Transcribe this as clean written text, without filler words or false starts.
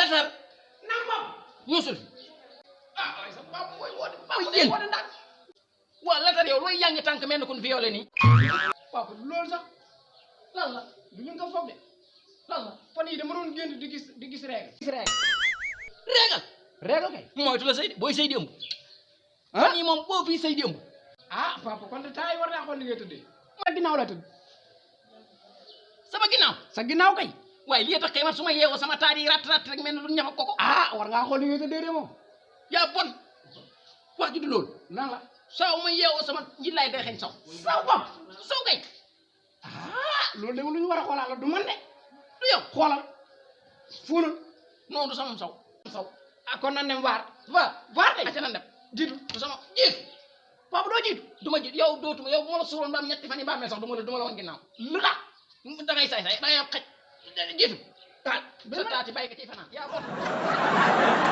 latar naam pap musul ah waaye sa pap mooy woote yéen woote ndax waa latar yow looy yangi tànk mel ni kun violé nii pap loolu sax lan la du ñu nga foog de lan la fan yii dama doon génn di gis règle régal kay moytu la sëy de booy sëy di ëmb ah fan yi moom boo fii sëy di ëmb ah papa kon de temps yi war naa xool li ngay tëddee ma ginnaaw la tëdd sama ginnaaw sa ginnaaw kay waaye lii tax kay man su ma yeewoo sama taat yi rat rek mel ni lu ñafa koko ah war ngaa xool li ngay tëddee de moom yaa bon wax ju du loolu nan la saw ma yeewoo sama njillaay day xeeñ saw saw pap saw kay ah loolu de lu ñu war a xoolaat la du man de du yow xoolal fuunal non du sama saw ah kon nan dem waar waar kay acca nan dem jiitu du sama jiitu papa doo jiitu du ma jiitu yow dootuma yow bu ma la suuloon ba am ñetti fan yi bàmmeel sax du ma la wan ginnaaw lu tax da ngay say da ngay xaj jiitu ah sa taati bàyyi nga ciy fanaan yaa bon